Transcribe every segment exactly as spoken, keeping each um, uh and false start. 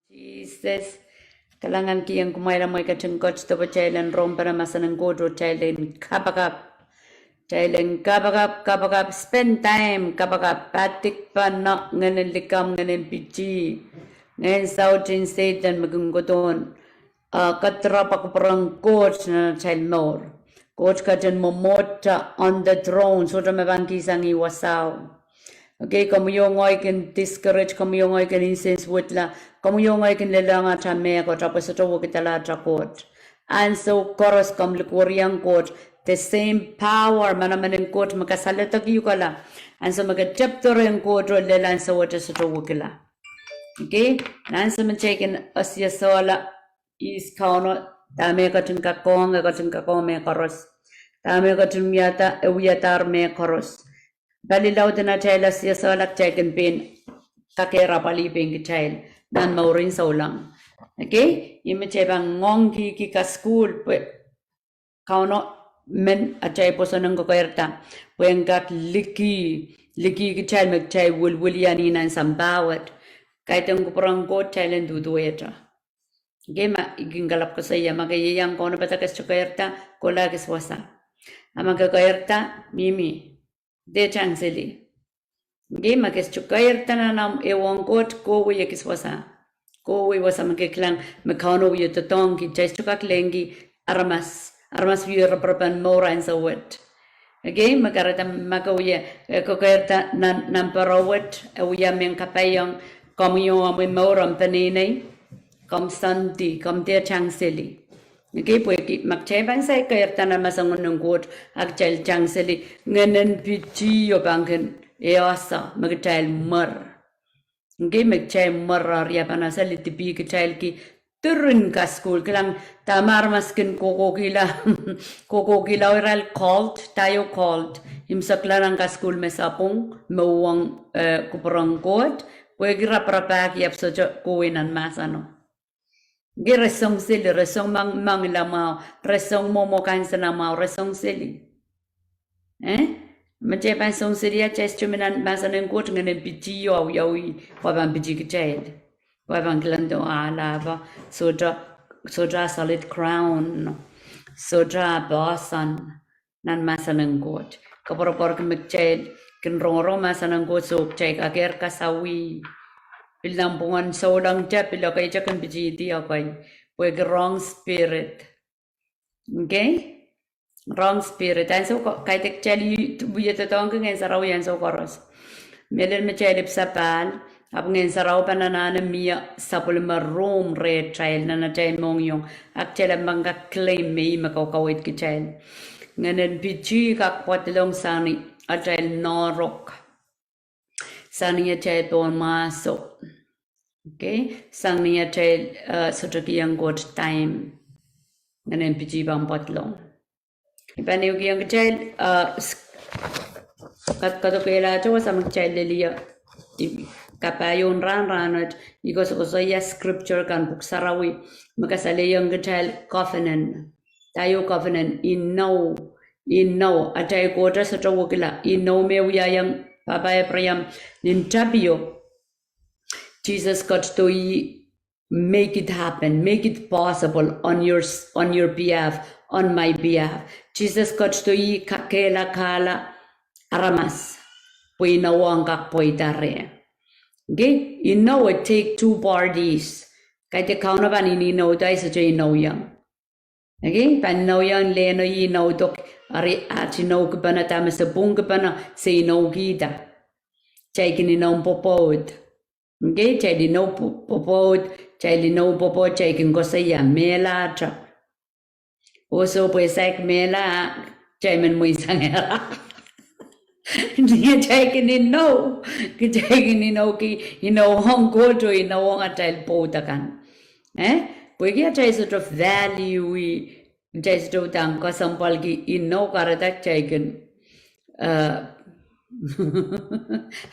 Sises, kalahngan kihong kumwail amwail ketin ketido pwe kitail en rong pene mahsen en Koht oh kitail en kapakap. Kitail en kapakap, kapakap, spend time kapakap, padikpene ngehnen likamw, ngehnen pitih, ngehn sautin Sehdan me kin kohdohn, uh, kadirapwa kupwuren Koht nan atail mour. Koht ketin mwomwohdiso on the throne, sohte me pahn kihsang ih wasao. Okay, komwi oh ngehi kin discourage, komwi oh ngehi kin nsenswedla, komwi oh ngehi kin lelohng atail mehkot, ahpw e sohte wekidala atail Koht. Ansou koaros komw likwerihong Koht, the same power, manaman en Koht me kasalehda kihkala. Ansou me ke tepdo rehn Koht oh lel, ansou wet e sohte wekila. Okay, nan ansou me kitail kin asiasala, ihs Kauno, dahme e ketin kakohng, e ketin kakohng mehkoaros. Dahme e ketin wiahda, e wiadahr mehkoaros. Pali laud en atail asiasala kitail kin pein kakehr apwalih pein kitail nan mourin souleng. Okay, ih me kitail pahn ngoangkihki kasukuhl pwe Kauno men atail pwoson en kokoirda pwe en kak liki, liki kitail me kitail welwelian ih nan sampah wet. Kaidehn kupwuren Koht kitail en duduwehte. Okay, ma I kin kalap koasoia, ma ke ieiang kaunopada ke sohte keirda, kohla ekis wasa. A ma ke keirda, mihmi, dehr tang seli. Okay, ma ke sohte keirda nan ahmw ehuong Koht, kohwei ekis wasa. Kohwei wasa me ke kilang me Kauno wie doadoahngki, kitail sohte kak lehngki aramas, aramas wie reperepen mour ansou wet. Okay, me kahrehda ma ke wie, eh, kekeirda nan, nan pere wet, e wia mehn kapaiong, komwi oh omwi mour, omw peneinei, komw soandi, komw dehr tang seli. Okay, pwehki ma kitail pahn saik keirda nan mahsen en Koht, a kitail tang seli, ngehnen pitih o pahn kin eoso me kitail mwer. Okay, me kitail mwer, eri e pahn ese lidipih kitail ki diren kasukuhl. Kilang, dahme aramas kin kohkohkihla, kohkohkihla irail cult, daio cult, imwisekla nan kasukuhl me sapwung, me uhwong, eh, kupwuren Koht, pwehki raparapahki ahpw sohte kohwei nan mahseno. Okay, re song seli, re song mangmangila mwahu, re song mwomwohdi kansala mwahu, re song seli. Eh? Ma kitail pahn song seli, a kitail sohte mi nan mahsen en Koht, ngehnen pitih o awiawi, pwe pahn pitih kitail. Pwe pahn kilangdo a lahpo, sohte, sohte a solid ground, sohte a poahsoan nan mahsen en Koht. Koapworopworki me kitail kin rongorong mahsen en Koht, soh, kitail kakehr kasawih. Pil nanpwungen souleng te, pil ekei te kin pitihdi ekei. Pwehki wrong spirit. Okay? Wrong spirit. Ansou ko-, kaidehk kitail wie doadoahngki Ngehn Sarawi ansou koaros. Mehlel me kitail ipwsapahl, ahpw Ngehn Sarawi pahn anahne mie sapwellime room rehtail nan atail mohngiong, a kitail pahn kak claim me ih me kakaweid kitail. Ngehnen pitih kak pwadlong sang ni atail noahrok. Sang ni atail pohnmwahso. Okay? Sang ni atail, eh, sohte kihong Koht time. Ngehnen pitih pahn pwadlong. I pahn ehukihong kitail, eh, s-, kat-, kadokehlahte wasa me kitail lel ie, i, kapaion rahn rahnwet, I koasokoasoia scripture kan Pwuhk Sarawi, me kasalehiong kitail covenant. Daio covenant, inou, inou, atail Koht sohte wekila, inou me wiahiong pahpa Eipraam nin tapio. Sises ketido ih, make it happen, make it possible on your s-, on your behalf, on my behalf. Sises ketido ih kakehlakahla aramas pwe inowo en kak pweida reh. Okay, inou e take two parties. Kaidehk Kauno pahn inouda, I sohte inouiong. Okay, pahn inouiong lehno, I inoudok, eri aht inou kipena, dahme se pwungkipena, se inoukihda. Kitail kin inou pwopwoud. Okay, kitail inou pwo-, pwopwoud, kitail inou pwopwoud, kitail kin koasoia mehlahte. Oh soh, pwe saik mehla, kitail men mweisang ira. Ni atail kin inou, kitail kin inoukihda, inouwong Koht oh inouwong atail pwoud akan. Eh? Pwehki atail sohte value, kitail sohte uhdahn kesempwalki inou, kahrehda kitail kin, eh,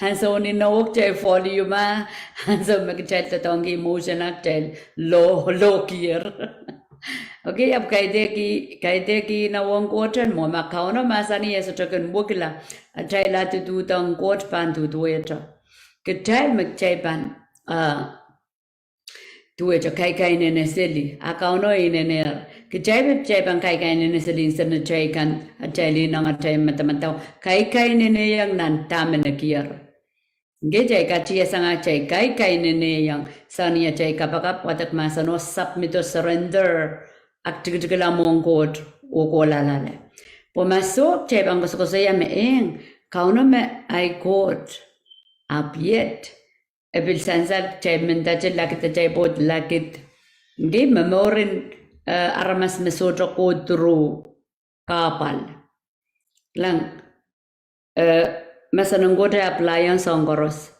ansou ni inou kitail volume, ansou me kitail doadoahngki emotion a kitail low, low gear. Okay, ahpw kaidehk, kaidehk inouwong Koht en mwo, ma Kauno mahsanih e sohte kin wekila, atail aduduhda ong Koht pahn duduwehte. Kitail me kitail pahn, ah, Duwehte kaikainene seli, a Kauno inenen. Kitail pahn, kitail pahn kaikainene seli insenatail kan, atail ineng, atail madamadau. Kaikaineneiong nan dahme nekier. Nge kitail katiasang atail kaikaineneiong, sang ni atail kapakap, wadek mahseno, submit oh surrender, ak tikitikla mwohn Koht, oh kohlahla. Pwe ma soh, kitail pahn koasokoasoia me eng, Kauno me ahi Koht, ahpw iet e pil sansal, kitail mendahte lakid atail pwoud lakid. Nge me mouren, eh, aramas me sohte go through kahpwal. Kilang, eh, mahsenen Koht e apply ong soahng koaros.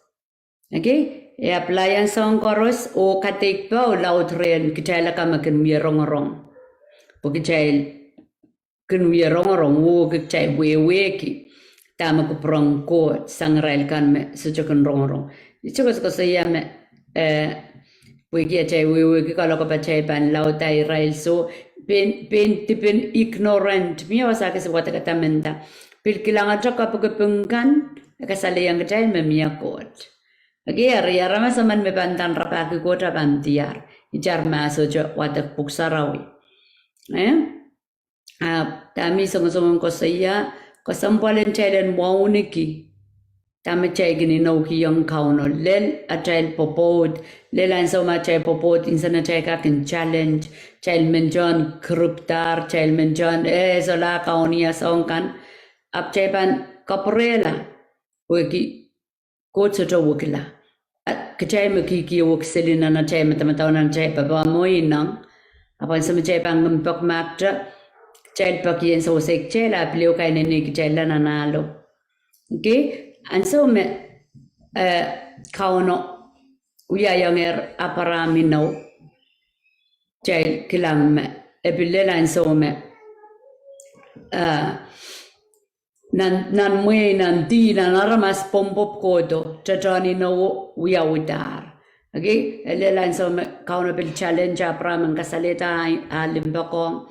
Okay? E apply ong soahng koaros oh kadeik pwe laud rehn kitail akan me kin wie rongorong. Pwe kitail kin wie rongorong oh kitail wehwehki dahme kupwur en Koht sang irail kan me sohte kin rongorong. I koasokoasoia me, eh, pwehki atail wehwehki kalokapatail pahn lauda irail soh, pein, pein dipen ignorant, mie wasa kis wadek ata menda. Pil kilangete kapikipik kan, e kasalehiong kitail me mie Koht. Okay, eri aramas emen me pahn nda rapahki Koht e pahn diar, itar ma sohte wadek Pwuhk Sarawi. Eh? Ahpw dahme I songosong en koasoia, kesempwal en kitail en wauneki dahme kitail kin inoukihong Kauno lel atail pwopwoud, lel ansou me atail pwopwoud insenatail kak kin challenge, kitail men tohn kiripdahr, kitail men tohn, eh, solahr Kaun-o ia soahng kan, ahpw kitail pahn kapwurehla, pwehki Koht sohte wekila. A kitail me kihkihwei seli nan atail madamadau, nan atail papah mwo, ineng. Ahpw ansou me kitail pahn kin peki mahkte, kitail peki en sewese kitail, a pil ehu kainene kitail nan ahlo. Okay? Ansou me, eh, Kauno wiahiong Apraam inou, kitail kilang me e pil lel ansou me, eh, nan, nan mwehi, nan dih, nan aramas pwopwopw kohdo, tohtohn inowo wiawidahr. Okay, e lel ansou me Kauno pil challenge Apraam en kasalehda ah, ah limpoak ong.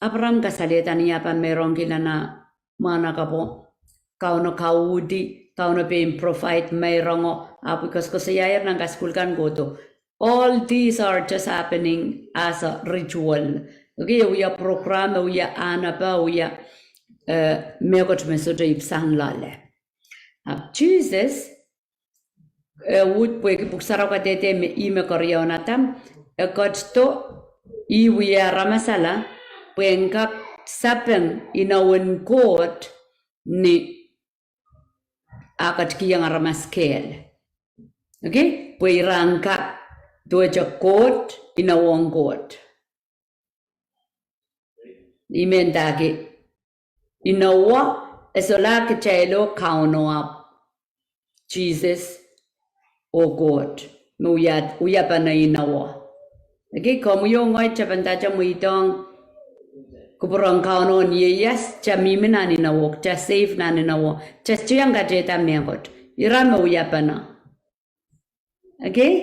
Apraam kasalehda ni ah pahn meirongkihla nan mwahnakapwo. Kauno kauhdi, Kauno pein provide meirongo, ahpw I koasokoasoiaier nan kasukuhl kan kohdo. All these are just happening as a ritual. Okay, e wia program, e wia ahnepe, e wia, eh, mehkot me sohte ipwsang loale. Ahpw Sises, eh, uhd pwehki Pwuhk Sarawi kadehde me ih me keriaun Adam, e ketido ih wie aramasala, pwe en kak sapeng inowen Koht ni ah ketikihong aramas kehl. Okay? Pwe ira en kak duwehte Koht, inowo en Koht. I men ndahki, inowo, e solahr kitail oh Kauno ahpw Sises oh Koht, me wia, wiapene inowo. Okay, komwi oh ngehi kitail pahn ndahte mweidohng kupwur en Kauno ni ieias, kitail mihmi nan inowo, kitail safe nan inowo, kitail sohte iang kadehde mehkot. Ira me wiapene. Okay?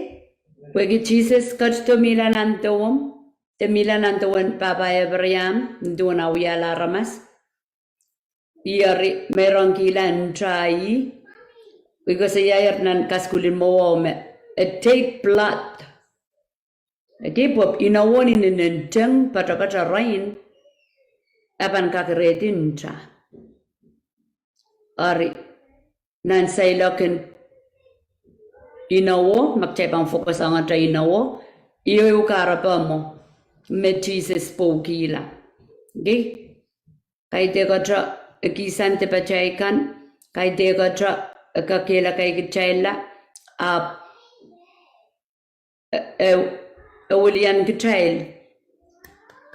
Pwehki Sises ketido mihla nan dewemw, de mihla nan dewen pahpa Eipraam, nin duwen ah wiahla aramas. Ih eri meirongkihla nta ih, I koasoiaier nan kasukuhl en mwowe me, e take blood. Okay, pwe inowo inenen teng poatopoat arail, e pahn kakirehdi nta. Eri, nan seiloak en inowo, ma kitail pahn focus ong ata inowo, iei ehu kahrepe mwo me Sises pwoukihla. Okay? Kaidehkte e kihsang dipatail kan, kaidehkte e kakehlaka kitailla, ahpw e, e, e welian kitail.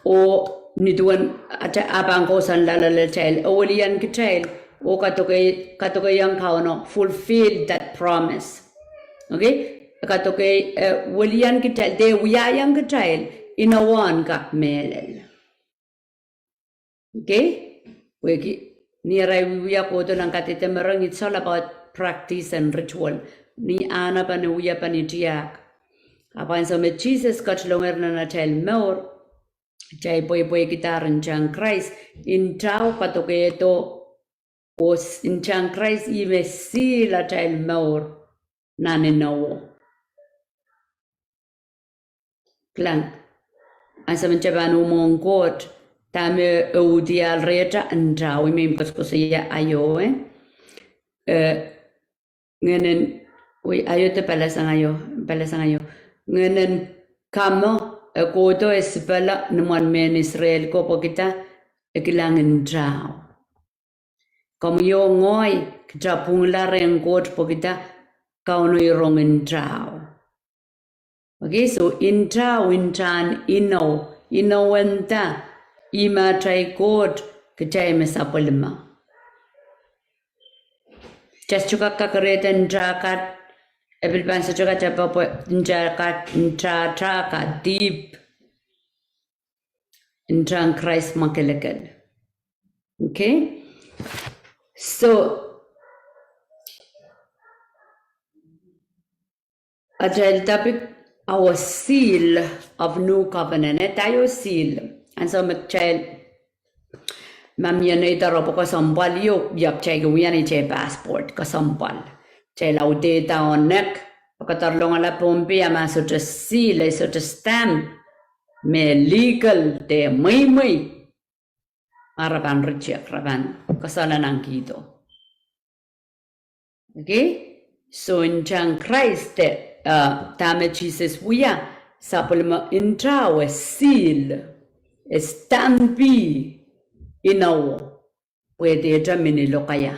Oh nin duwen ah pahn kousoan loaletail, e welian kitail. Oh kadoke, kadokehiong Kauno fulfill that promise. Okay? Kadoke, e welian kitail, de wiahiong kitail inowo en kak mehlel. Okay? Pwehki ni arail wiewia kohdo nan kadehde mering, it's all about practice and ritual. Ni ahnepe ni wiapen tiahk. Ahpw ansou me Sises ketilongehr nan atail mour, kitail pweipweikidahr ntahn Krais, ntao kadokehdo, oh ntahn Krais ih me seal atail mour nan inowo. Kilang, ansou me kitail pahn uhmwohng Koht, dahme e uhdiahl rehtail? Nta. Ih me I koasokoasoia aio, eh? Eh, ngehnen, wi, aio de palisang aio, palisang aio. Ngehnen kamo, e kohdo e sipala ni mwohn mehn Israel ko pwehki dah? E kilang ntao. Komwi oh ngehi, kitail pwungla rehn Koht pwehki dah? Kauno rong ntao. Okay, so ntao, ntahn inou, inou en dah? Ih me atail Koht, kitail me sapwellime. Kitail sohte kak kakerehda ntah kan, e pil pahn sohte kak tepepwe ntah kan, ntah kan, dihp. Ntahn Krais mwakelekel. Okay? So, atail topic, our seal of new covenant. Eh, dah aio seal? Ansou me kitail, ma mie nei daro pwe kesempwal ieu, ia kitail kin wia atail passport, kesempwal. Kitail audehda nek, pwe ke doarlongala Pohnpei a ma sohte seal, eh, sohte stamp, me legal de mweimwei, a re pahn reject, re pahn kasala nan kihdo. Okay? So ntahn Krais, eh, dahme Sises wia, sapwellime ntao e seal, e stampi inowo, pwe e determine lokaia.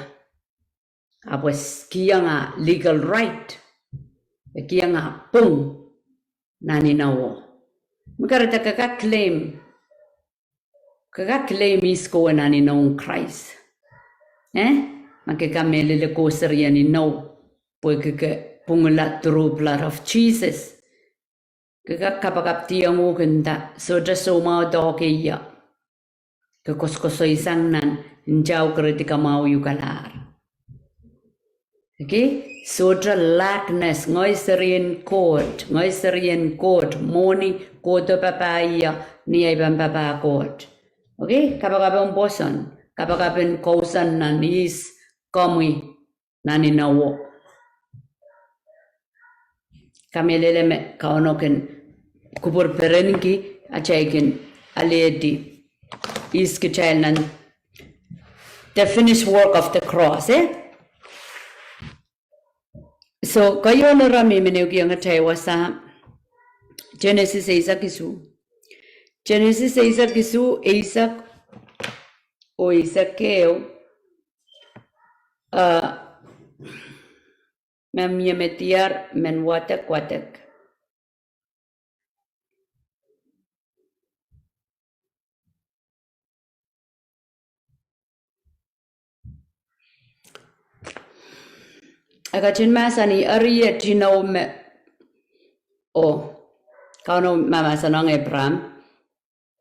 Ahpw e kihong ah legal right, e kihong ah pwung nan inowo. Me kahrehda ke kak claim, ke kak claim ihs kowe nan inoun Krais. Eh? Ma ke kamehlele kowe serien inou, pwehki ke pwungla through blood of Jesus. Ke kak kapakapdiong uhk nda, sohte soumwahu doke ia. Ke koasokoasoisang nan ntao keredi kamwahu iukalahr. Okay? Sohte lackness, ngehi serien Koht, ngehi serien Koht, mwohni kohdo papah ie, ni ei pahn papah Koht. Okay? Kapakapen pwoson, kapakapen kousoan nan ihs komwi nan inowo. Kamehlele me Kauno kin kupwur perenki atail kin alehdi ihs kitail nan the finished work of the cross, eh? So, keieun ire me I men ehukihong atail wasa, Genesis eisek isuh. Genesis eisek isuh, eisek, oh eisek ehu, uh, me mie me diar men wadek wadek. E ketin mahsanih, eri iet inou me, oh, Kauno mahmahsanihong Abraham.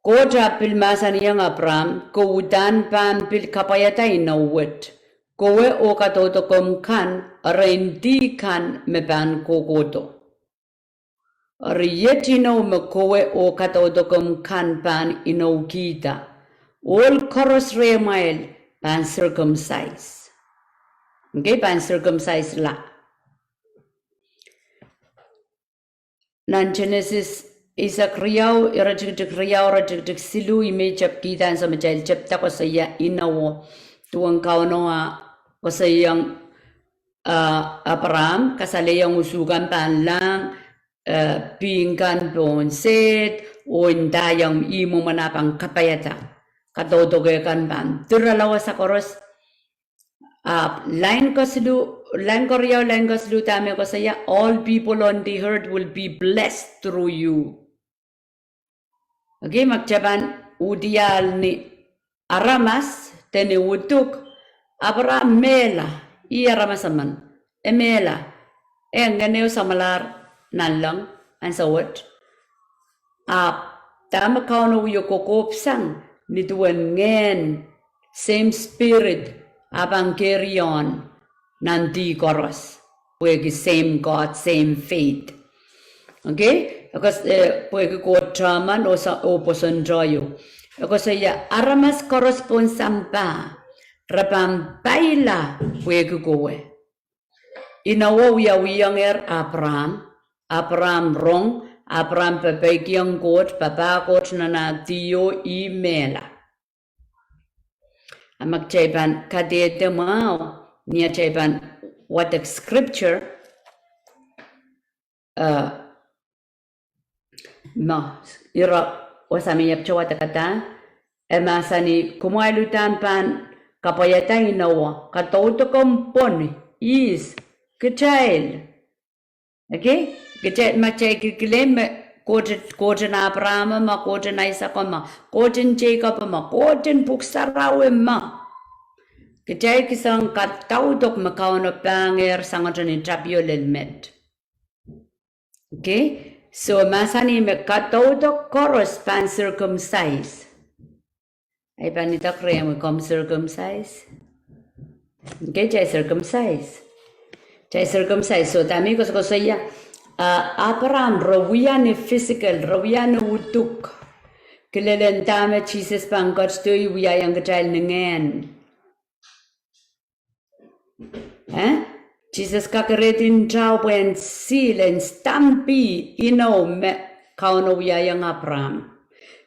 Koht ahpw pil mahsanihong Abraham, ke uhdahn pahn pil kapwaiada inou wet, kowe oh kadaudokomw kan, erein dih kan me pahn kohkohdo. Eri iet inou me kowe oh kadaudokomw kan pahn inoukihda. Ohl koaros rehmwail pahn circumcise. Okay, pahn circumcisela. Nan Genesis eisek riau, iretikitik riau, iretikitik siluh, I men tepkihda ansou me kitail tepda koasoia inowo. Duwen Kauno ah koasoiong, uh, Abraham, kasalehiong usu kan pahn lahng, uh, pihn kan pohn sehd, oh ndaiong ih mwomwen ah pahn kapaiada. Kadaudoke kan pahn dirala wasa koaros. Ahpw lain kesiluh, lain keriau, lain kesiluh dahme koasoia, all people on the earth will be blessed through you. Okay, ma kitail pahn uhdiahl ni aramas, de ni uduk, Abraham mehla, ih aramas emen, e mehla, e ngehn ehu samwalahr nanleng, ansou wet. Ahpw dahme Kauno wie kokohpsang, ni duwen ngehn, same spirit, ah pahn carry on nan dih koaros, pwehki same God, same faith. Okay? E koas, eh, pwehki Koht tehmen oh sa, oh pwoson tohto. E koasoia aramas koaros pohn sampah, re pahn paila pwehki kowe. Inowo wiawihongehr Abraham, Abraham rong, Abraham pepeikiong Koht, papah Koht nan ah dih oh ih mehla. A ma kitail pahn kadehde mwahu, ni atail pahn wadek scripture, eh, ma ira wasa me I ahpwete wadek, e mahsanih, kumwail uhdahn pahn kapwaiada inowo, kadaudokomw pwon, ihs, kitail. Okay? Kitail, ma kitail kilkilen me Koht, Koht en Apraam me, Koht en Aisek me, Koht en Seikop me, Koht en Pwuhk Sarawi me, kitail kisehn kadaudok me Kauno pahngehr sangete ni tapio lel met. Okay? So, mahsanih me kadaudok koaros pahn circumcise. Ei, pahn idek rehmwi, komw circumcise? Okay, kitail circumcise. Kitail circumcise. So, dahme I koasokoasoia, ah, Apraam re wia ni physical, re wia ni uduk. Kilelen dahme Sises pahn ketido wiahiong kitail ni ngehn. Eh? Sises kakerehdi ntao pwehn seal and stamp inou me Kauno wiahiong Apraam.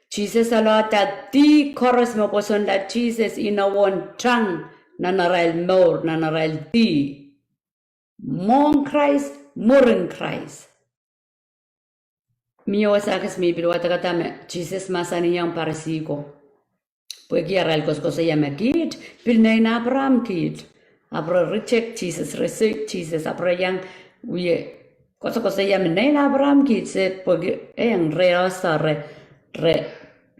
Sises alehda dih koaros me pwosonla Sises inouon tang nan arail mour, nan arail dih. Mwohn Krais, mwurin Krais. Mie wasa kis me I pil wadekada me Sises mahsanihong Parisi ko. Pwehki arail koasokoasoia me kiht pil nein Apraam kiht. Ahpw re reject Sises, re sehd Sises, ahpw re iang wie koasokoasoia me nein Apraam kiht, se pwehki, eh, re ese re, re,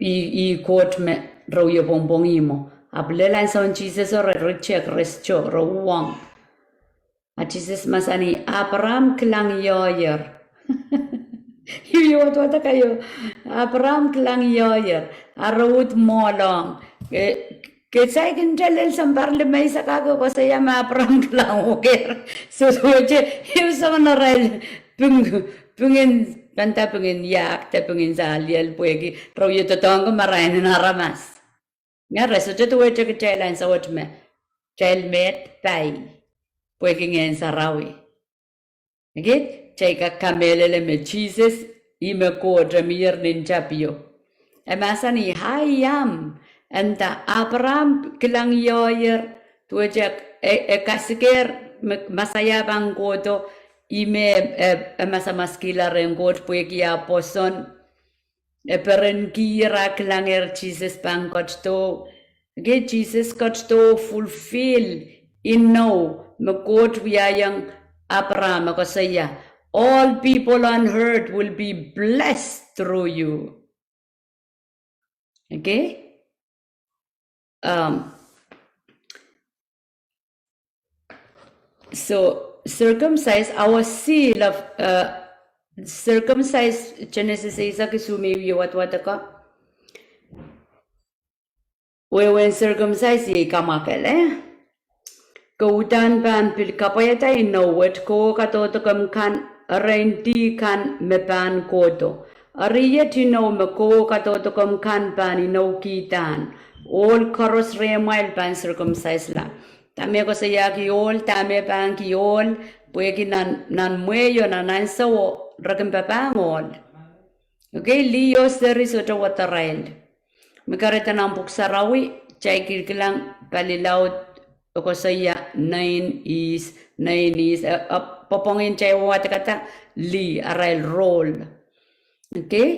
ih, ih Koht me re wie pwongpwongih mwo. Ahpw lel ansoun Sises o re reject, re sehdo, re uhwong. A Sises mahsanih, Apraam kilang ioier. Ih wadwadek aio, Apraam kilang ioier, a re uhd mwohlohng. Ke, ke saikinte lel sounpar limeisek ko koasoia me Apraam kilang wokehr. So, sohte, ih soangen arail ping, pingin, panda pingin iahk de pingin saliel pwehki re wie doadoahngki marain en aramas. Nge re sohte duwehte kitail ansou wet me kitail met pai pwehki Ngehn Sarawi. Ekei, kitail kak kamehlele me Sises ih me Koht, e mier nin tapio. E mahsanih, I am, e nda Apraam kilang ioier, duwehte e, e kasikehr me Mesaia pahn kohdo, ih me, e, e masamaskihla rehn Koht pwehki ah pwoson. E perenkier, a kilangehr Sises pahn ketido. Ekei, Sises ketido fulfill inou me Koht wiahiong Apraam, e koasoia, all people on earth will be blessed through you. Ekei? Um, so, circumcise, our seal of, uh, circumcise, Genesis eisek isuh me I wie wadwadek ko. Wehwehn circumcise iei kamwakel, eh? Ke uhdahn pahn pil kapwaiada inou wet, kowe kadaudokomw kan, erein dih kan me pahn kohdo. Eri iet inou me kowe kadaudokomw kan pahn inoukihda, ohl koaros rehmwail pahn circumcisela. Dahme koasoiahki ohl, dahme pahn ki ohl, pwehki nan, nan mwehio, nan ansouo, re kin papahng ohl. Ekei, lih oh seri sohte wadarail. Me kahrehda nan Pwuhk Sarawi, kitail kilkilang pali laud, e koasoia nein ihs, nein ihs, e, e, pwopwongin kitail wadekada lih, arail roll. Ekei?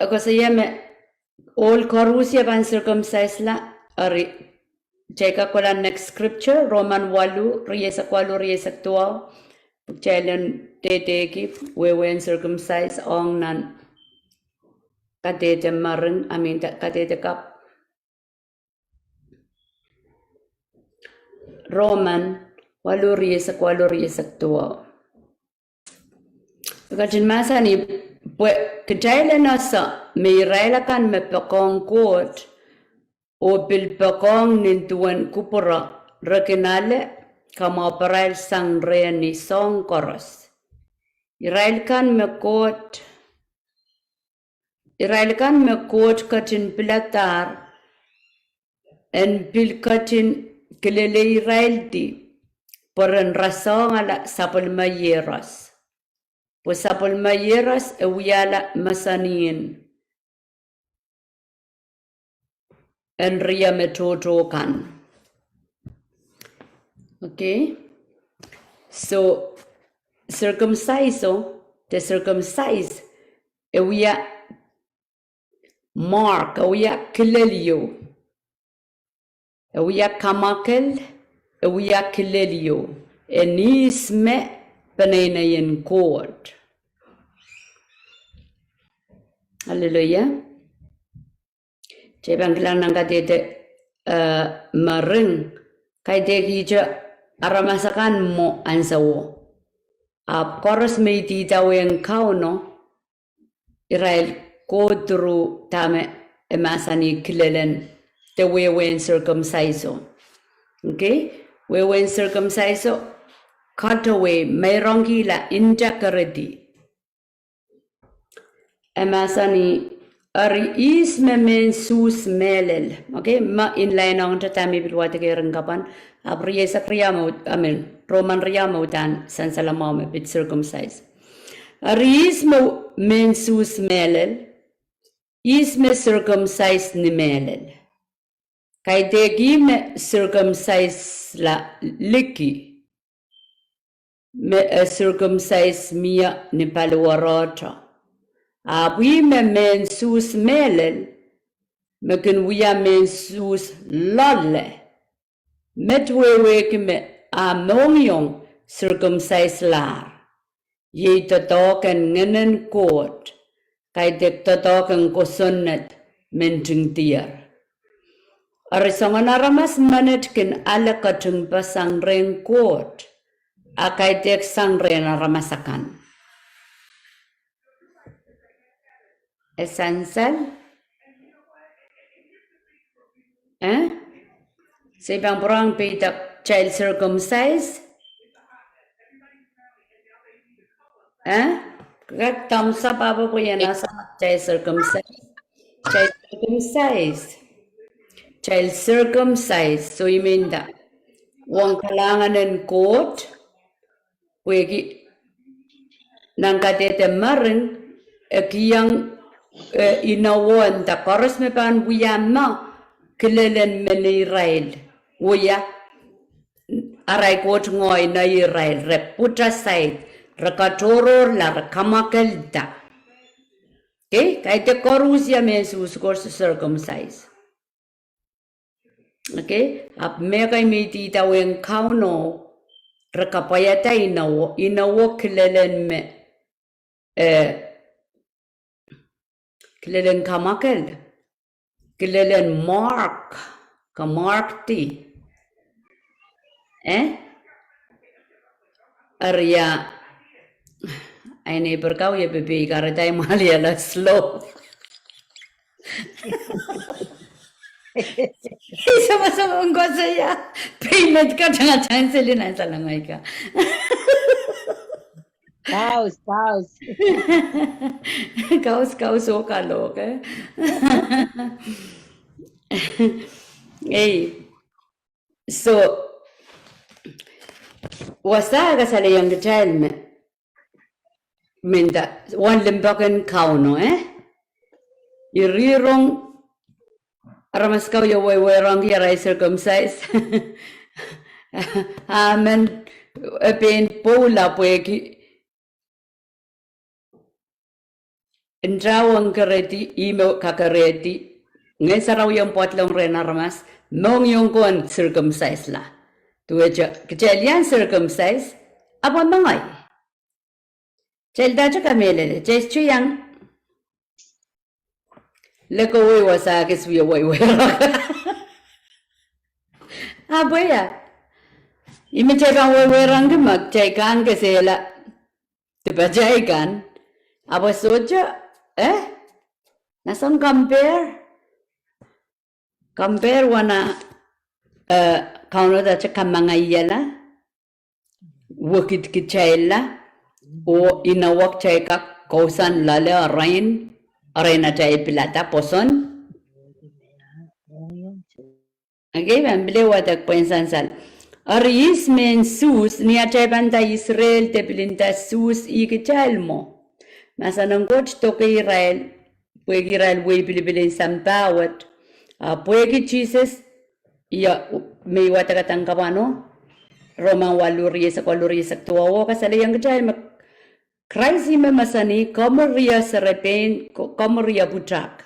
E koasoia me ohl koarusie pahn circumcisela, eri kitail kak kohla next scripture, Roman waluh, rieisek waluh, rieisek duwau, pwe kitail en dehdehki wehwehn circumcise ong nan kadehde mering, I mean, kadehde kapw. Roman waluh, rieisek waluh, rieisek duwau. E ketin mahsanih, pwe kitail en ese me irail akan me poakohng Koht oh pil poakohng nin duwen kupwure, re kin ale kamwahuparail sang rehn ni soahng koaros. Irail kan me Koht, irail kan me Koht ketin piladahr en pil ketin kileleiraildi, pwe ren rasehngala sapwellime iehros. Pwe sapwellime iehros e wiahla masanih en rie me tohto kan. Okay. So, circumcise, de circumcise, e wia mark, e wia kilel ieu. E wia kamwakel, e wia kilel ieu. En ihs me peneinei en Koht. Hallelujah. Kitail pahn kilang nan kadehde, eh, mering, kaidehkihte aramas akan mwo ansouo. Ahpw koaros me idawehn Kauno, irail go through dahme e mahsanih kilelen de wehwehn circumcise. Okay? Wehwehn circumcise, cut away, meirongkihla, integrity. E mahsanih, eri ihs me mehn Suhs mehlel. Okay, ma inline ong te dahme pil wadek rin kapwan, ahpw riei sek riau me, I mean, Roman riau me uhdahn sansal mwahu me pid circumcise. Eri ihs me mehn Suhs mehlel, ihs me circumcise ni mehlel. Kaidehk ih me circumcise la liki, me e circumcise mie ni paliwarehte. Ahpw ih me mehn Suhs mehlel, me kin wia mehn Suhs loale, met wehwehki me a mohngiong circumcise lahr. Iei doadoahk en Ngehnen Koht, kaidehk doadoahk en kosonned me ntingdier. Eri soangen aramas menet kin ale ketingpe sang rehn Koht, a kaidehk sang rehn aramas akan. E sansal? Eh? Se pahn pwurehng peidek kitail circumcise? Eh? Kak thumbs up ahpw pwe ien asa kitail circumcise. Kitail circumcise. Kitail circumcise. So I mean that. Ong kalahngan en Koht, pwehki nan kadehde mering, e kihong, eh, inowo nda koaros me pahn wia me kilelen me neirail wia, arail Koht ngehi neirail, re put aside, re katohrohrla, re kamwakelda. Okay, kaidehk koaros wia mehn Suhs koaros circumcise. Okay, ahpw mehkei me idawehn Kauno, re kapwaiada inowo, inowo kilelen me, eh, kilelen kamwakel, kilelen mark, ka mark di. Eh? Eri ia, ai neighbor kau ia pepeikar, dahme maliala slow. Ih sama sama ngkoa se ia, pei met ka tanga tang seli nan salengaika. Kaus, kaus. Kaus, kaus, oh kalohk, eh? Ei. So, wasa kasalehiong kitail me, me nda, wen limpoak en Kauno, eh? Ih rong aramas kau ia wehwehrohngki arail circumcise. Amen. E pein pwoula pwehki nta ong kerehdi, ih me kakerehdi, Ngehn Sarawi ong pwadlong rehn aramas, mohngiong ko en circumcise la. Duwehte kitail iang circumcise, ahpw mengei. Kitail dahte kamehlele, kitail sohte iang lekewei wasa kis wie wehwehrohng. Ahpw ia, ih me kitail pahn wehwehrohngki ma kitail kan kesehla dipatail kan. Ahpw sohte, eh? Nan soang compare? Compare wana, eh, Kauno dahte kamengeiala, wekid kitailla, oh inowo kitail kak kousoan loale erein, erein atail pilada pwoson. Okay, pahn pil wadek pwehn sansal. Eri ihs mehn Suhs, ni atail pahn nda Israel de pil nda Suhs, ih kitail mwo. Mahsen en Koht doke irail, pwehki irail wehi pilipil en sampah wet. A pwehki Sises, ia, me I wadek ong kapwano, Rom waluh rieisek, waluh rieisek duwau, kasalehiong kitail me Krais ih me mahsanih, komw rie serepein, ko-, komw rie pwutak.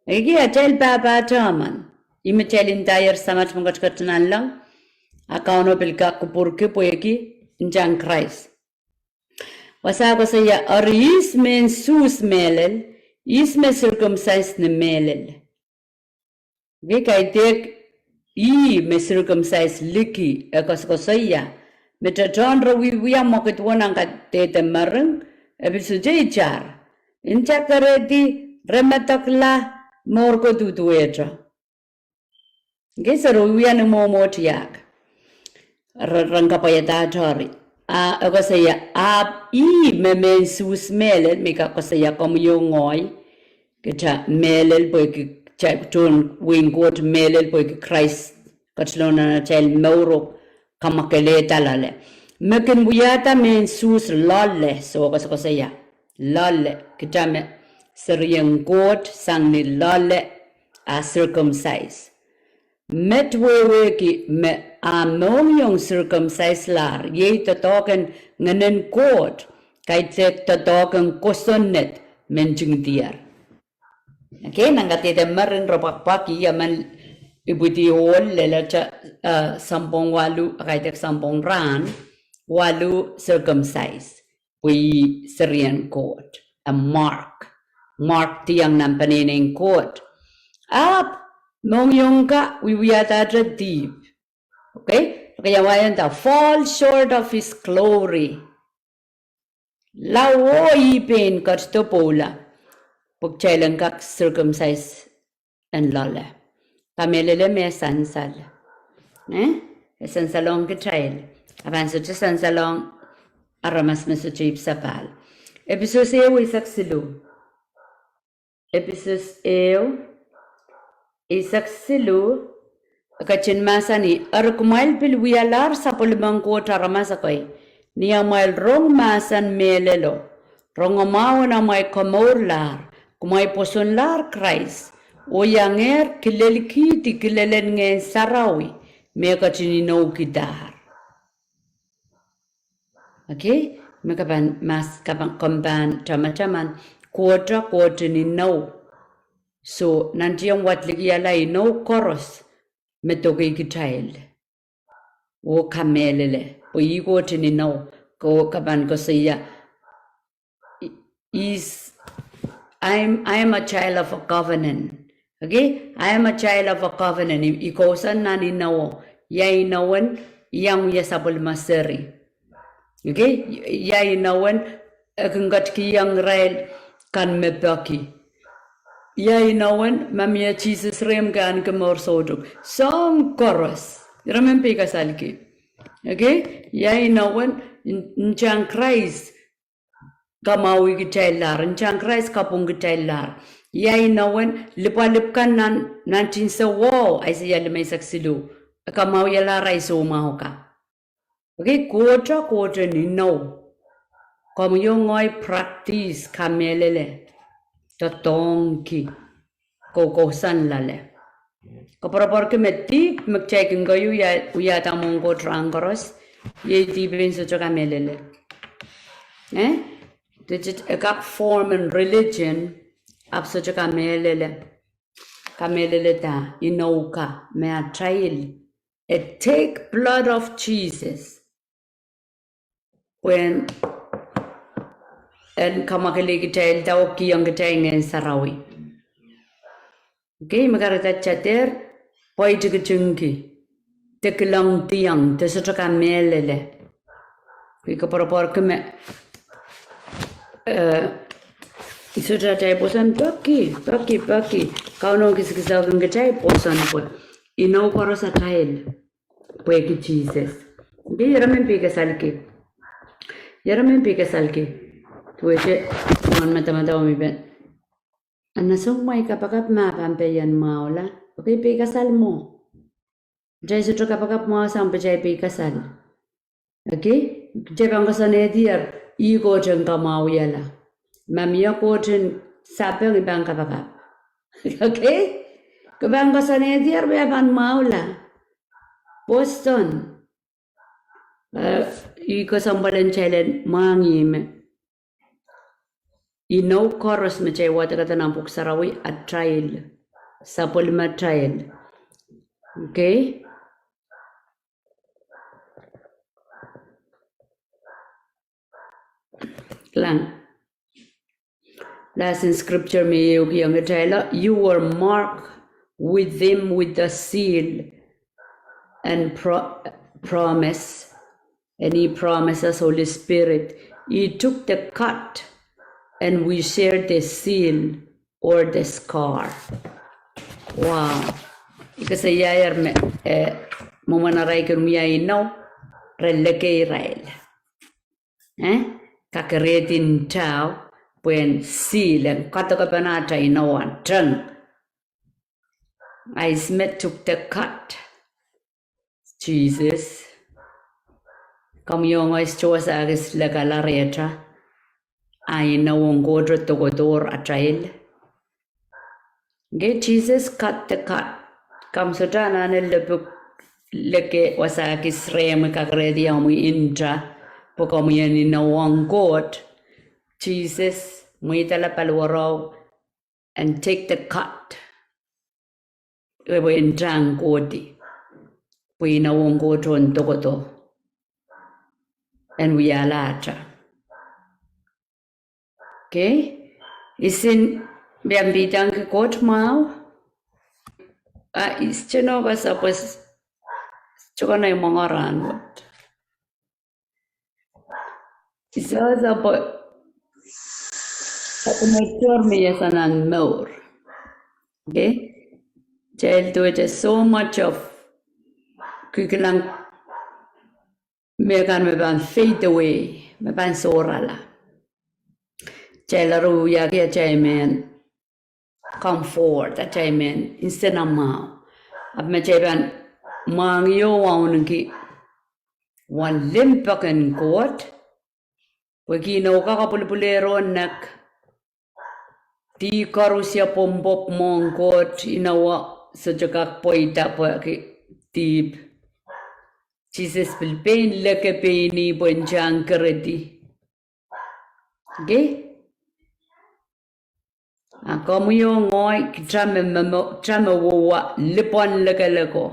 Ekei atail pahpa taman. Ih me kitail ndahier Samat me ketiket nanleng, a Kauno pil kak kupwurki pwehki ntahn Krais. Wasa koasoia, eri ihs mehn Suhs mehlel, ihs me circumcise ni mehlel. Ekei kaidehk ih me circumcise liki, e koasokoasoia me tohtohn re wiewia mwekid wet nan kadehde mering, e pil sohte itar. Nta kerehdi re medekla mour ko duduwehte. Ekei seri wiewia ni mwomwohdiahk. Re, ren kapwaiada tori. A, e koasoia, ahpw ih me mehn Suhs mehlel, me I kak koasoia komwi oh ngehi, kita mehlel pwehki, kita tohn wehin Koht mehlel pwehki Krais ketilong nan atail mour oh kamwakelehda loale. Me kin wiahda mehn Suhs loale, soh, koasokoasoia. Loale, kita me serien Koht sang ni loale, a circumcise. Met wehwehki me a mohngiong circumcise-lahr, iei doadoahk en Ngehnen Koht, kaidehk doadoahk en kosonned me ntingdier. Ekei nan kadehde mering re pwakpwaki, ia men ipwidi ohl lel ata, eh, sounpwong waluh, a kaidehk sounpwong rahn, waluh circumcise. Pwe ih serien Koht, a mark. Markdiong nan peneinei en Koht. Ahpw mohngiong ka wiewiahda dihp. Ekei, ekei, ia wai nda fall short of his glory. Lao oh ih pein ketido pwoula, pwe kitail en kak circumcise en loale. Kamehlele me sansal. Eh? E sansalohng kitail. A pahn sohte sansalohng aramas me sohte ipwsapahl. Episos ehu eisek siluh. Episos ehu eisek siluh, e ketin mahsanih, eri kumwail pil wialahr sapwellimen Koht aramas ekei, ni amwail rong mahsen mehlelo, rongamwahu en amwail komourlahr, kumwail pwosonlahr Krais, oh iangehr kilelkihdi kilelen Ngehn Sarawi, me ketin inoukidahr. Ekei, me ke pahn mas, ke pahn, ke pahn tamataman, Kohto Koht en inou. Soh, nantihong wadlikihala inou koaros me doke kitail. Oh kamehlele, pwe ih Koht en inou, ke pahn koasoia, is, I am, I am a child of a covenant. Ekei, I am a child of a covenant. I, I kousoan nan inowo. Ia inowen, I iang wia sapwellime seri. Ekei, ia inowen, e kin ketikihong irail kan me peki. Ia inowen, ma mie Sises rehmw ke ahneki mour soutuk. Soahng koaros. Ira men peikasalki. Ekei, ia inowen, ntahn Krais kamwahwih kitaillahr, ntahn Krais kapwung kitaillahr. Ia inowen, lipwalipw kan nan, nan tinsouo, Aiseia limeisek siluh, e kamwahwialahr ahi soumwahu ka. Ekei, Kohto Koht en inou. Komwi oh ngehi practice kamehlele, doadoahngki, koukousoan loale. Koapworopworki me dihp me kitail kin keieu wiahda mwohn Koht rahn koaros, iei dihp en sohte kamehlele. Eh? Dihp e kak form en religion, ahpw sohte kamehlele. Kamehleleda inou ka me atail. E take blood of Jesus pwehn en kamwakelei kitailda oh kihong kitail Ngehn Sarawi. Ekei, me kahrehda kitail dehr pweitikitingki, de kilengdiong, de sohte kamehlele. Ekei, koapworopworki me, eh, I sohte atail pwoson peki, peki, peki. Kauno kisakisakin kitail pwoson pwe inou koaros atail pwehki Sises. Ekei, ira men peikasalki. Ira men peikasalki. Duwehte, nan madamadau me I pahn. A nan soumwahu kapakap ma pahn pehiong mwahula. Ekei, peikasal mwo. Kitail sohte kapakap mwahu sang pwe kitail pei kasal. Okay? Kitail pahn koasoanehdier, ih Koht en kamwahuiala. Ma mie Koht en sapeng, I pahn kapakap. Okay? Ke pahn koasoanehdier, pwe e pahn mwahula. Boston. Eh, ih kesempwal en kitail en mwahngih me inou koaros me kitail wadek nan Pwuhk Sarawi atail, sapwellimatail. Okay? Kilang. Last in scripture me e uhkihong kitail, you were marked with him with the seal and pro-, promise. And he promised us Holy Spirit. He took the cut and we share the seal or the scar. Wow. I koasoiaier me, eh, mwomwen arail kin wia inou, re leke irail. Eh? Kakerehdi ntao, pwehn seal, en kadokepenehda inou en teng. Isaiah took the cut. Jesus. Komwi oh ngehi sohte wasakis lekala rehtail. A inou en Koht dokodohr atail. Nge Jesus cut the cut. Komw sohte anahne lepwuk leke wasakis rehmwi, kakerehdi omwi nta. Pwe komwi en inou en Koht. Jesus, mweidala paliwaro and take the cut. Ewe ntahn kohdi. Pwe inou en Koht en dokodo. En wiahla atail. Okay? Isin, pahn pidangki Koht mwahu. A, is teno kasa pwe s-, tokon ei mwongo rahnwet. Iso sa pwe, sa pwe me tor me iasa nan mour. Okay? Kitail duwehte so much of, kitail kilang me kan me pahn fade away, me pahn sohrala. Kitail eri wiahki atail mehn comfort, atail mehn nsenamwahu. Ahpw ma kitail pahn mwahngih oh wauneki wen limpoak en Koht, pwehki inou kak pwulopwulehr oh nek, dih koaros ia pwopwomw mwohn Koht, inou sohte kak pweida pwehki dihp. Jesus pil pein leke pein ih pwe ntahn kerehdi. Okay? A komwi oh ngehi, kitail me, me, me, kitail me wehwehki lipwen lekeleko.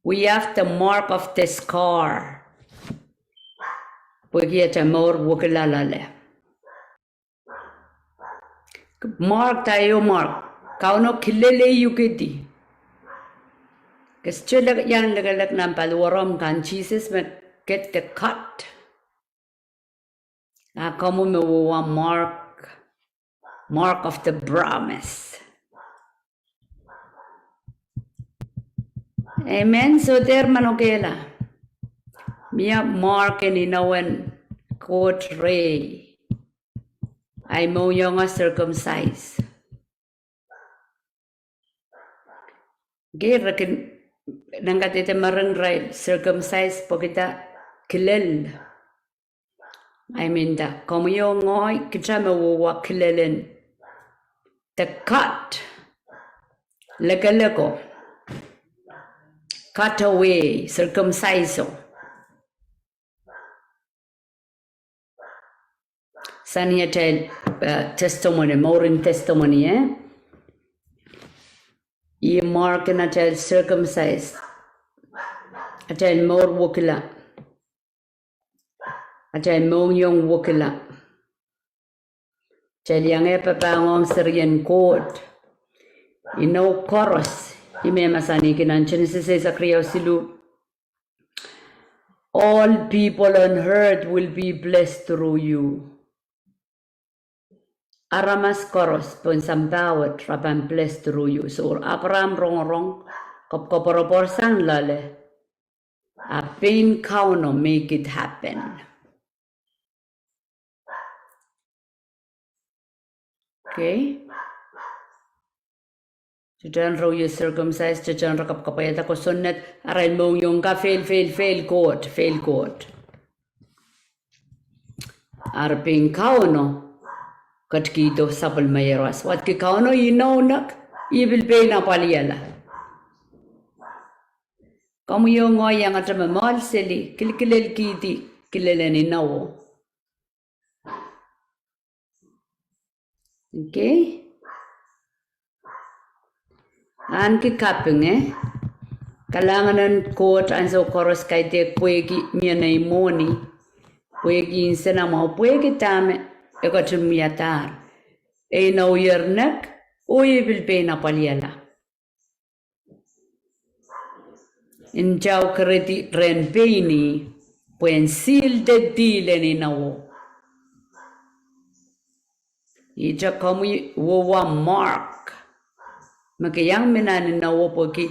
We have the mark of the scar. Pwehki atail mour wekila loale. Mark, da ieu mark. Kauno kilel ehu uhkedi. Ke sohte lek, iang lekelek nan paliwaromw kan, Jesus me get the cut. A komwi me wehwehki mark, mark of the promise. Amen. So dehr manokehla. Mie mark en inowen Koht rehi. Ahi mohngiong circumcise. Ngehi re kin, nan kadehde mering irail circumcise pwehki da? Kilel. I mean da, komwi oh ngehi, kitail me wehwehki kilelen the cut. Lekeleko. Cut away, circumcise. Sang ni atail, eh, testimony, mouren testimony, eh? Ih mark en atail circumcise. Atail mour wekila. Atail mohngiong wekila. Kitail iang papah ong serien Koht. Inou koaros, ih me mahsanihki nan Genesis eisek riau siluh. All people on earth will be blessed through you. Aramas koaros pohn sampah wet re pahn blessed through you. So Abraham rongorong, koapworopworsang loale. A pein Kauno make it happen. Okay. Tehtehn re wie circumcise, tehtehn re kapwkapwaiada kosonned, arail mohngiong ka fail, fail, fail Koht, fail Koht. Ar pein Kauno ketikihdo sapwellime aramas. Wadki Kauno inou nek, ih pil pein apwaliala. Komwi oh ngehi iangete me mwoahl seli, kilkilelkihdi kilelen inowo. Okay. Ahneki kaping, eh? Kalahngan en Koht ansou koaros kaidehk pwehki mie nei mwohni, pwehki nsenamwahu, pwehki dahme e ketin wiadahr. E inouier nek, oh ih pil pein apwaliala. Ntao keredi rehn pein ih, pwehn siilda dihlen inowo. Ihte komwi wowa mark me ke iang mi nan inowo pwehki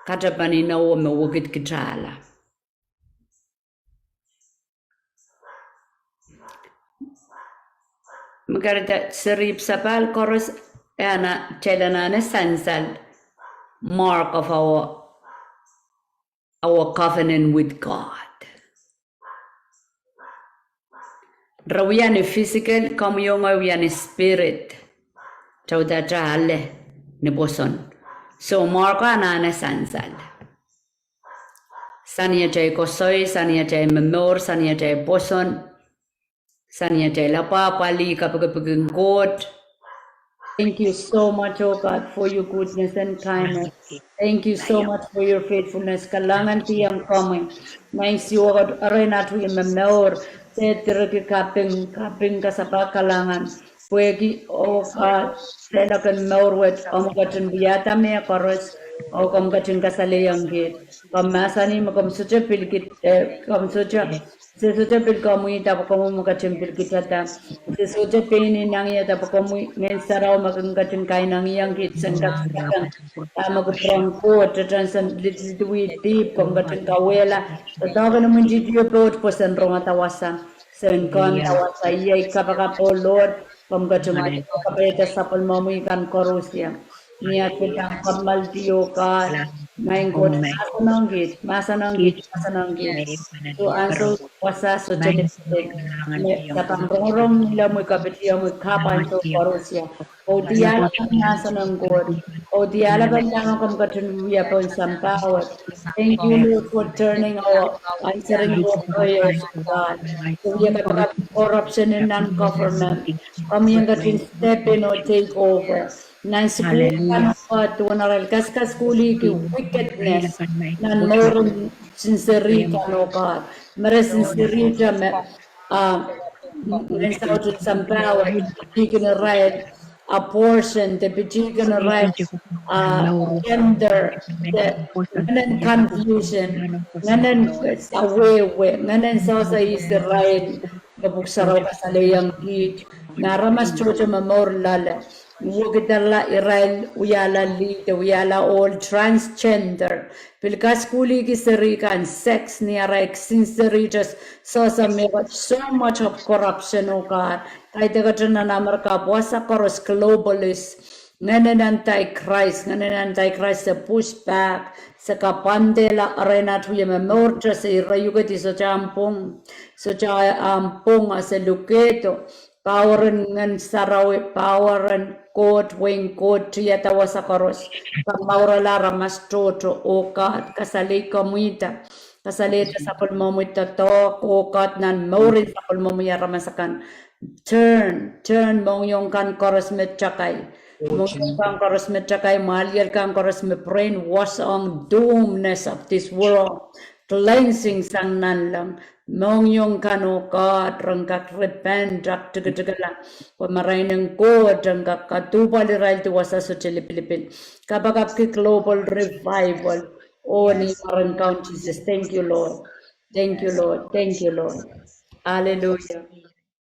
katapan inowo me wekid kitala. Me kahrehda serihpw sapahl koaros, e anahne, kitail anahne sansal mark of our, our covenant with God. Re wia ni physical, komwi oh ngehi wia ni spirit. Kitail uhdahte ale ni pwoson. So mark anahne sansal sang ni atail koasoi, sang ni atail momour, sang ni atail pwoson, sang ni atail apwahpwalih kapikipik en Koht. Thank you so much, oh God, for your goodness and kindness. Thank you so much for your faithfulness. Kalahngan diong komwi, Maing Siohwa, erein at wie momour, se direkih kaping, kaping kasapahl kalahngan. Pwehki, oh God, se loken mour wet, omw ketin wiahda mehkoaros, oh komw ketin kasalehiong kit. Komw mahsanih me komw sohte pil kit, eh, komw sohte, se sohte pil komwi, ahpw komwi me ketin pil kitada. Se sohte pein inengieng, ahpw komwi Ngehn Sarawi me kin ketin kainengieng kit, sen kak, ah, me kupwuren Koht, tehtehn sen lidi, lidi wia dihp, komw ketin kauwehla. Doadoahk en imwintihti pwoud pwe sen rongada wasa, sen kanda wasa. Iei kapakap, oh Lord, komw ketin kapaiada sapwellimomwi kan koaros. Ni ahpw pahn kamaldi, oh God, Maing Koht, mahsanihong kit, mahsanihong kit, mahsanihong kit. So ansou wasa sohte lipilipil, me se pahn rongorong ni lemmwi, kapitihomwi kapw ansou koaros. Kaudiahlpen mahsen en Koht, kaudiahlpen dahme komw ketin wia pohn sampah wet. Thank you, Lord, for turning our, answering our prayers, God. Komw wia kapakap corruption in non-government. Komw wia ketin step in oh take over. Nan sukuhl kan, oh God, duwen arail kaskuhliki wickedness nan mour en sen serihkan, oh God. Me re sen serihte me, ah, ngehn saut en sampah wet, pitihkin irail abortion, de pitihkin irail, ah, gender, de ngehnen confusion, ngehnen sawehwe, ngehnen sohso ihs irail, me Pwuhk Sarawi kasalehiong kit, me aramas tohto me mour loale, wekidala irail wiahla lih de wiahla ohl, transgender, pil kaskuhliki serihkan, sex ni arail kisin serihte, sohso mehkot, so much of corruption, oh God. Kaidehkte nan Amerika, wasa koaros globalist. Ngehnen antichrist, ngehnen antichrist se push back, se kapwandehla erein at wie momourte, se iraiukedi, sohte ahmw pwung, sohte ahmw pwung, a se lukehdo. Power en Ngehn Sarawi, power en Koht, wehin Koht tiada wasa koaros. Kamourala aramas tohto, oh God, kasalehda komwihda, kasalehda sapwellimomwi doadoahk, oh God, nan mouren sapwellimomwi aramas akan. Turn, turn mohngiong kan koaros me takai. Mohngiong kan koaros me takai, mwahliel kan koaros me brainwash ong doomness of this world. Cleansing sang nanleng. Mohngiong kan, oh God, ren kak repent, aktikitikala. Pwe marain en Koht en kak kaduhpwal irail de wasa sohte lipilipil. Kapakapki global revival. Oh, ni mwaren Kaun Sises. Thank you, Lord. Thank you, Lord. Thank you, Lord. Hallelujah.